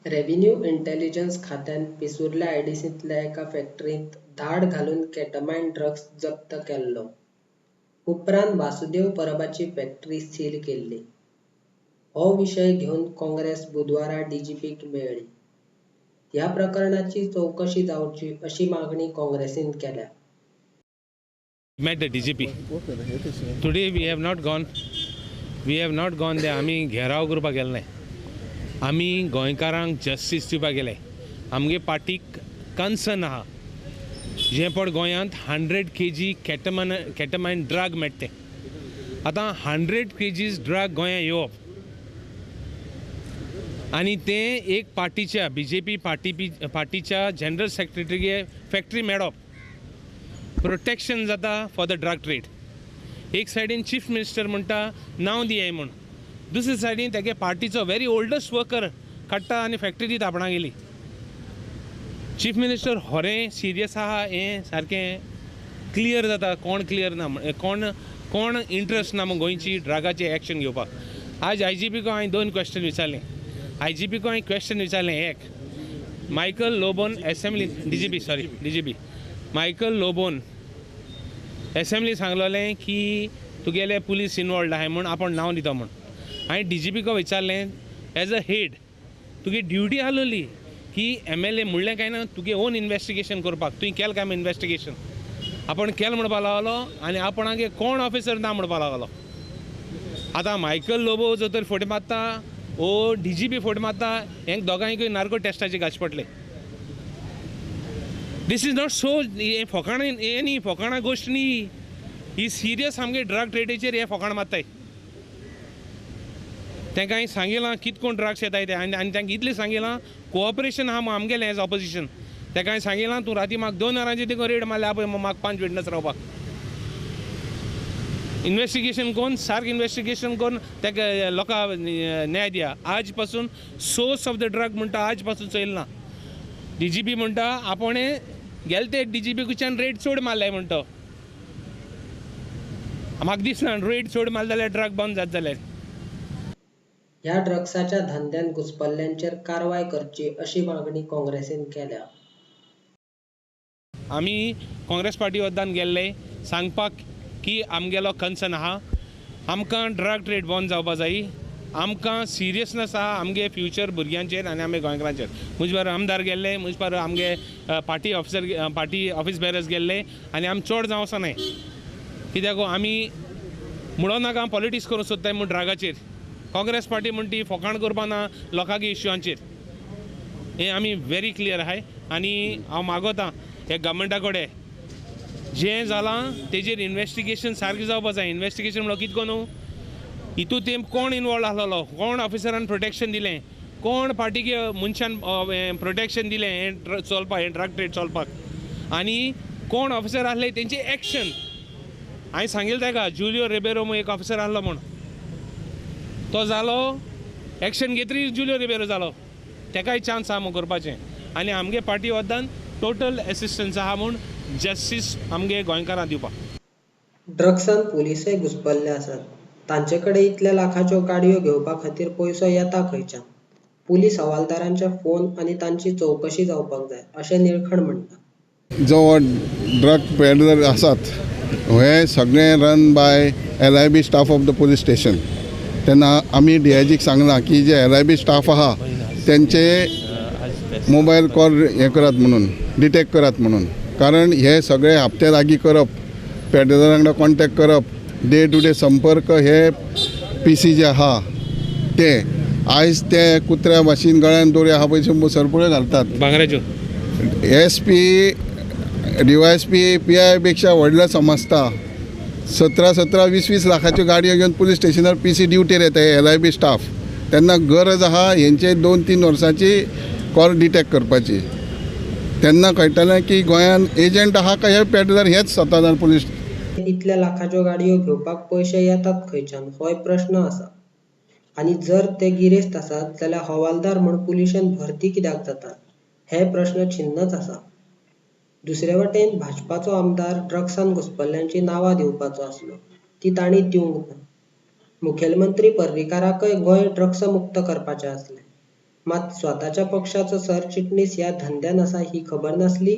Revenue intelligence खात्यान पिसुर्ले आयडीसींतल्या एका फॅक्टरींत धाड घालून केटामायन ड्रग्ज जप्त केल्लो. उपरांत वासुदेव परबाची फॅक्टरी सील केल्ली. हो विशय घेवन काँग्रेस बुधवारा डीजीपीक मेळ्ळी. ह्या प्रकरणाची चवकशी जावची अशी मागणी काँग्रेसीन केल्या. Met the DGP. Today we have not gone. We have not gone there. आमी घेराव करपाक गेले नाय, आमी गोंयकारांक जस्टीस दिवपाक गेले. आमगे पार्टीक कन्सर्न आहा जें पड गोंयांत 100 kg ketamine drug मेळटा. आतां 100 kgs drug गोंयांत येवप आनी तें एक पार्टीच्या BJP पार्टीच्या जनरल सेक्रेटरीगे फॅक्टरी मेळप, प्रोटेक्शन जाता फॉर the drug trade. एक सायडीन चीफ मिनिस्टर म्हणटा नांव दियाय म्हूण, दुसरे सायडीन तेगे पार्टीचो व्हेरी ओल्डस्ट वर्कर काडटा आनी फॅक्टरी दिता आपणागेली. चीफ मिनिस्टर होरें सिरियस आहा हें सारकें क्लियर जाता. कोण क्लियर ना, कोण कोण इंट्रस्ट ना गोंयची ड्रगाचे एक्शन घेवपाक. आज IGP को हांवें 2 क्वेश्चन विचारलें. IGP को हांवें क्वेश्चन विचारलें एक, मायकल लोबोन एसेंब्ली DGP Michael लोबोन एसेंब्ली सांगलोलें की तुगेले पुलीस इनवॉल्ड आहाय म्हूण आपूण नांव दिता म्हूण. हांवें DGP को विचारलें एज अ हेड तुगे ड्युटी आसलोली की MLA म्हणलें काय ना तुगे ओन इन्वेस्टिगेशन करपाक, तुवें केलें काय इन्वेस्टिगेशन? आपूण केलें म्हणपाक लागलो आनी आपणागे कोण ऑफिसर ना म्हणपाक लागलो. आतां मायकल लोबो जो तर फोटे मारता ओ DGP फोटे मारता, हेंक दोगांयकूय नार्को टेस्टाचे घालचे पडले. This is not so. हें फोकाणां हें न्ही, फोकाणां गोश्ट न्ही, ही सिरियस आमगे ड्रग ट्रेडीचेर हे फोकाणां मारताय. तांकां हांवें सांगिलां कित कोण ड्रग्स येताय ते, आनी तांकां इतलें सांगिलां कोऑपरेशन आहा आमगेलें एज ऑपोजिशन. ताका हांवें सांगिलां तूं राती म्हाका 2 वरांचेर देखून रेड मारल्या पळय म्हाका 5 विटनस रावपाक. इन्वेस्टिगेशन करून सारकें इन्वेस्टिगेशन करून ताका लोकांक न्याय दिया. आज पासून सोर्स ऑफ the drug म्हणटा आज पासून चोयल ना. DGP म्हणटा आपणें गेले ते DGP कुच्यान रेट चड मारलाय म्हणटा. म्हाका दिसना रेट चड मारले जाल्यार ड्रग बंद जात जाल्यार. ह्या ड्रग्साच्या धंद्यांत घुस्पल्ल्यांचेर कारवाय करची अशी मागणी काँग्रेसीन केल्या. आमी काँग्रेस पार्टी वद्दान गेल्ले सांगपाक की आमगेलो कन्सर्न आहा, आमकां ड्रग ट्रेड बंद जावपा जाय, आमकां सिरियसनेस आहा आमगे फ्युचर भुरग्यांचेर आनी आमगे गोंयकारांचेर. म्हजे बारा आमदार गेल्ले, म्हजे बारा आमगे party officer party office bearers गेल्ले आनी आमी चड जावं वचनाय कित्याक आमी म्हणून नाका पॉलिटिक्स करूंक सोदताय म्हूण ड्रगाचेर. काँग्रेस पार्टी म्हणटी फोकाण करपा ना लोकांगे इश्यूआंचेर, हें आमी व्हेरी क्लियर आहाय. आनी हांव मागोतां हे गव्हर्मेंटा कडेन जें जालां तेजेर इन्वेस्टिगेशन सारकें जावपा जाय. इन्वेस्टिगेशन म्हणल्यार कितें करून न्हू, हितू तेंप कोण इनवॉल्व आसलेलो, कोण ऑफिसरान प्रोटेक्शन दिलें, कोण पार्टीके मनशान प्रोटेक्शन दिलें हें चलपाक, हें ड्रग ट्रेड चलपाक, आनी कोण ऑफिसर आसले तेंचे एक्शन. हांवें सांगिल्लें ताका जुलियो रिबेरो म्हूण एक ऑफिसर आसलो म्हूण, तो जालो एक्शन घेतरी जुलियो रिबेरो जालो, ताकाय चान्स आहा म्हूण करपाचें. आनी आमगे पार्टी वद्दान टोटल एसिस्टन्स आहा म्हूण जस्टीस आमगे गोंयकारांक दिवपाक. ड्रग्सान पुलिसय घुस्पल्ले आसात. तांचे कडेन इतल्या लाखाच्यो गाडयो घेवपा खातीर पयसो येता खंयच्यान? पुलीस हवालदारांचे फोन आनी तांची चवकशी जावपाक जाय अशें निळखण म्हणटा. जो ड्रग पेडलर आसात हे सगळे run by LIB staff of the police station. तेन्ना आमी DIGक सांगलां की जे LIB staff आहा तेंचे मोबायल कॉल हें करात म्हणून, डिटेक्ट करात म्हणून, कारण हे सगळे हप्ते लागीं करप, पेडलरा वांगडा कॉन्टेक्ट करप, डे टू डे संपर्क हे PC जे आहा ते आयज ते कुत्र्या भाशेन गळ्यान दोरी आहा पळय सरपळ्यो घालतात. भांगराच्यो SP, DYSP, PI पेक्षा व्हडले समजता. 17-17, 20-20 लाखाच्यो गाडयो घेवन पुलीस स्टेशनार PC ड्युटीर येता हे LIB staff. तेन्ना गरज आहा हेंचे 2-3 वर्सांची कॉल डिटेक्ट करपाची. तेन्ना कळटलें की गोंयान एजंट आहा काय हे पेडलर हेच स्वता जाण पुलीस. इतल्या लाखाच्यो गाडयो घेवपाक पयशे येतात खंयच्यान होय प्रश्न आसा. आनी जर ते गिरेस्त आसात जाल्यार हवालदार म्हूण पुलिशेंत भरती कित्याक जातात हे प्रश्न चिन्नच आसा. दुसरे वटेन भाजपाचो आमदार ड्रग्सान घुस्पल्ल्यांची नांवां दिवपाचो आसलो, ती तांणी दिवंक ना. मुखेलमंत्री पर्रीकाराकय गोंय ड्रग्स मुक्त करपाचें आसलें. मात स्वताच्या पक्षाचो सरचिटणीस ह्या धंद्यांत आसा ही खबर नासली?